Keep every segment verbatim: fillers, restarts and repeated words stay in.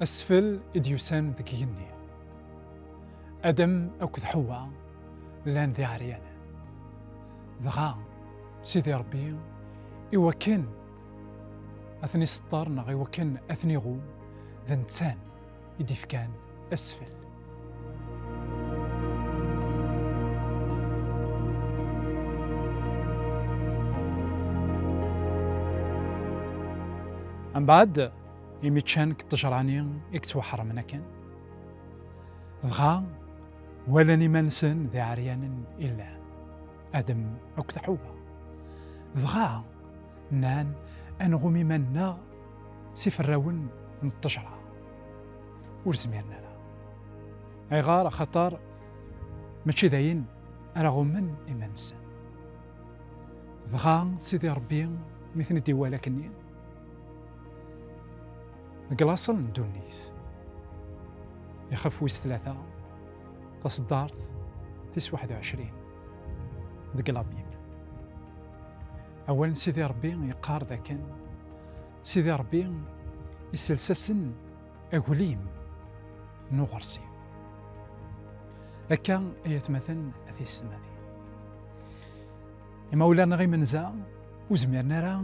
Asfel i d-yusan deg igenni. Adam akked Ḥewwa llan d iɛeryanen. Dɣa Sidi Ṛebbi, iwakken ad ten-iseṭṭer neɣ iwakken ad ten-iɣum, d netta i d-ifkan asfel. Mbeɛd, imi ččan deg ṭṭejra-nni i yettwaḥermen akken, dɣa walan iman-nsen d iɛeryanen i llan, Adem akked Ḥewwa. Dɣa nnan: "Ad nɣum iman-nneɣ s iferrawen n ṭṭejra." Ur zmiren ara. Ayɣer? Axaṭer mačči d ayen ara ɣummen iman-nsen. Dɣa Sidi Ṛebbi, mi ten-id-iwala akkenni, deg laṣel n ddunit, ixef wis tlata, taṣeddart tis waḥed u ɛecrin deg la Bible. Awal n Sidi Ṛebbi yeqqar dakken Sidi Ṛebbi isels-asen aglim n uɣersiw. Akka, ay atmaten, a tiyessetmatin, imawlan-nneɣ imenza ur zmiren ara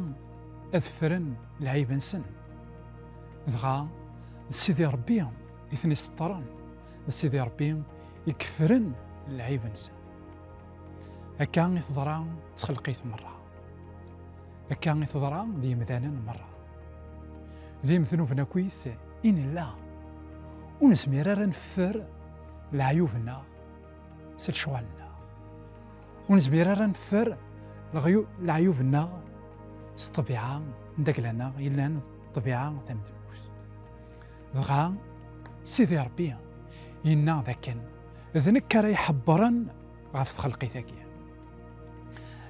ad ffren lɛib-nsen. Dɣa d Sidi Ṛebbi i ten-iseṭṭren, d Sidi Ṛebbi i yeffren lɛib-nsen. Akka i teḍra txelqit merra. Akka i teḍra d yimdanen merra. D imednuben akkit i nella. Ur nezmir ara ad neffer leɛyub-nneɣ s lecɣal-nneɣ. Ur nezmir ara ad neffer leɣyu-, leɛyub-nneɣ s ṭṭbiɛa n dagla-nneɣ yellan d ṭṭbiɛa tamednubt. Dɣa Sidi Ṛebbi yenna dakken d nekk ara iḥebbren ɣef txelqit-agi.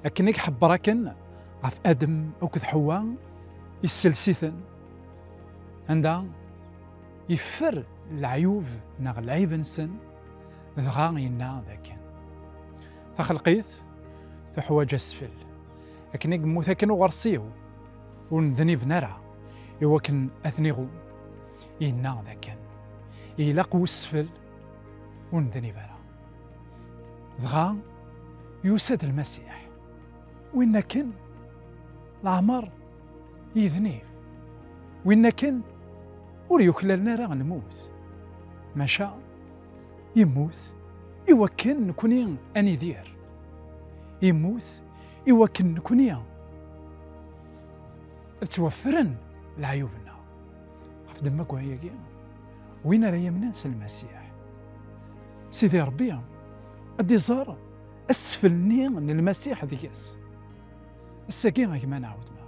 Akken i iḥebber akken ɣef Adem akked Ḥewwa, issels-iten, anda iffer leɛyub neɣ lɛib-nsen, dɣa yenna dakken taxelqit teḥwaǧ asfel. Akken i yemmut akken uɣersiw ur nedniben ara, iwakken ad ten-iɣum, yenna dakken ilaq wesfel ur nednib ara. Dɣa yusa-d Lmasiḥ, win akken leɛmer yednib, win akken ur yuklalen ara lmut, maca yemmut iwakken nekni ad nidir, yemmut iwakken nekni ad ttwaffren leɛyub-nneɣ. Ɣef ddemma-agi, win ara yamnen s Lmasiḥ, Sidi Ṛebbi ad d-iẓer asfel-nni n Lmasiḥ deg-s. Ass-agi, a gma neɣ weltma,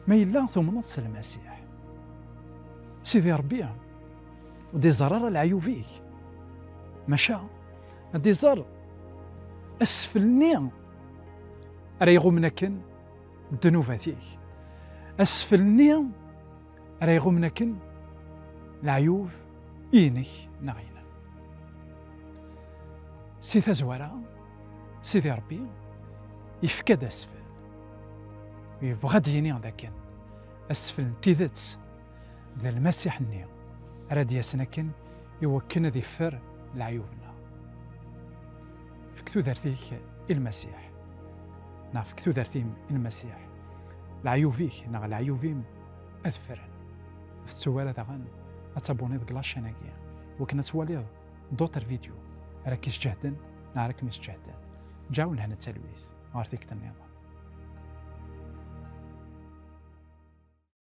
ma yella tumneḍ s Lmasiḥ, Sidi Ṛebbi ur d-iẓer ara leɛyub-ik, maca ad d-iẓer asfel-nni ara iɣummen akken ddnubat-ik, asfel-nni ara iɣummen akken leɛyub inek neɣ inem. Si tazwara, Sidi Ṛebbi yefka-d asfel. Yebɣa ad d-yini dakken asfel n tidet d Lmasiḥ-nni ara d-yasen akken iwakken ad iffer leɛyub-nneɣ. Fek tudert-ik i Lmasiḥ, neɣ fek tudert-im i Lmasiḥ. Leɛyub-ik neɣ leɛyub-im ad ffren. Ur tettu ara daɣen ad tabuniḍ deg la chaîne-agi, iwakken ad twaliḍ d'autres vidéos ara k-isǧehden neɣ ara kem-isǧehden. Ǧaw lehna d talwit ɣer tikkelt nniḍen.